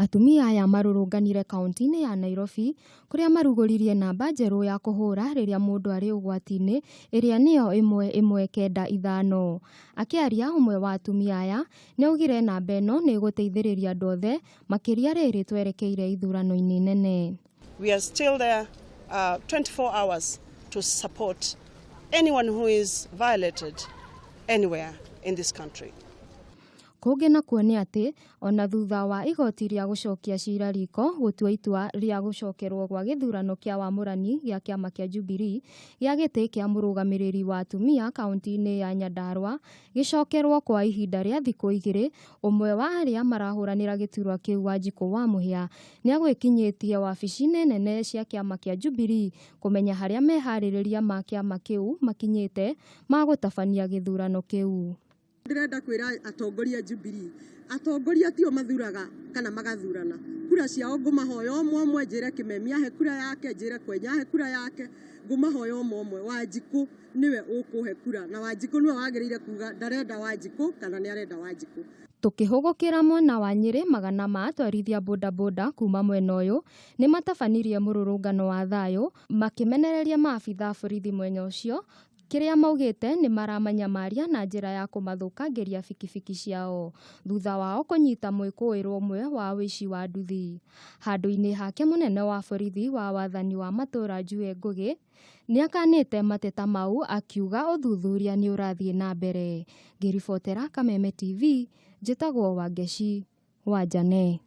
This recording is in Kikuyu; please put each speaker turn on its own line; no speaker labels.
Atumia aya marũrũnganire kaunti-inĩ ya Nairobi kũrĩa marugũririe namba njerũ ya kũhũra rĩrĩa mũndũ arĩ ũgwati-inĩ ĩrĩa nĩyo 1195. Akĩaria ũmwe wa atumia aya nĩaugire namba ĩno nĩ ĩgũteithĩrĩria andũ othe makĩria rĩrĩ twerekeire ithurano-inĩ nene.
We are still there 24 hours to support anyone who is violated anywhere in this country.
Kũngĩ nakuo nĩ atĩ ona thutha wa igoti rĩa gũcokia cira riko gũtua itua rĩa gũcokerwo gwa gĩthurano kĩa wamũrani gĩa kĩama kĩa Jubilee gĩa gĩtĩ kĩa mũrũgamĩrĩri wa atumia kaunti-inĩ ya Nyandarua gĩcokerwo kwa ihinda rĩa thikũ 2, ũmwe wa arĩa marahũranĩra gĩturwa kĩu Wanjikũ wa Mũhĩa nĩagwĩkinyĩtie wabici-inĩ nene cia kĩama kĩa Jubilee kũmenya harĩa meharĩrĩria ma kĩama kĩu makinyĩte ma gũtabania gĩthurano kĩu.
Ndĩrenda kwĩra atongoria Jubilee, atongoria tio mathuraga kana magathurana. Kura ciao ngũmahoya ũmwe ũmwe, njĩre Kĩmemi ahe kura yake, njĩre Kwenya ahe kura yake, ngũmahoya ũmwe ũmwe. Wanjikũ nĩwe ũkũhe kura na Wanjikũ nĩwe wagĩrĩire kuga ndarenda Wanjikũ kana nĩ arenda Wanjikũ.
Tukĩhũgũkĩra mwena wa Nyĩrĩ, magana ma atwarithia bodaboda kuma mwena ũyũ nĩ matabanirie mũrũrũngano wa thayũ makĩmenereria maabitha a borithi mwena ũcio kĩrĩa maugĩte nĩ maramanyamaria na njĩra ya kũmathũkangĩria bikibiki ciao thutha wao kũnyita mwĩkũĩrwo ũmwe wa ũici wa nduthi. Handũ-inĩ hake mũnene wa borithi wa wathani wa matũra Njue Ngũgĩ nĩakanĩte mateta mau akiuga ũthuthuria nĩ ũrathiĩ na mbere. Ngĩribotera Kameme TV, njĩtagwo Wangeci wa Njane.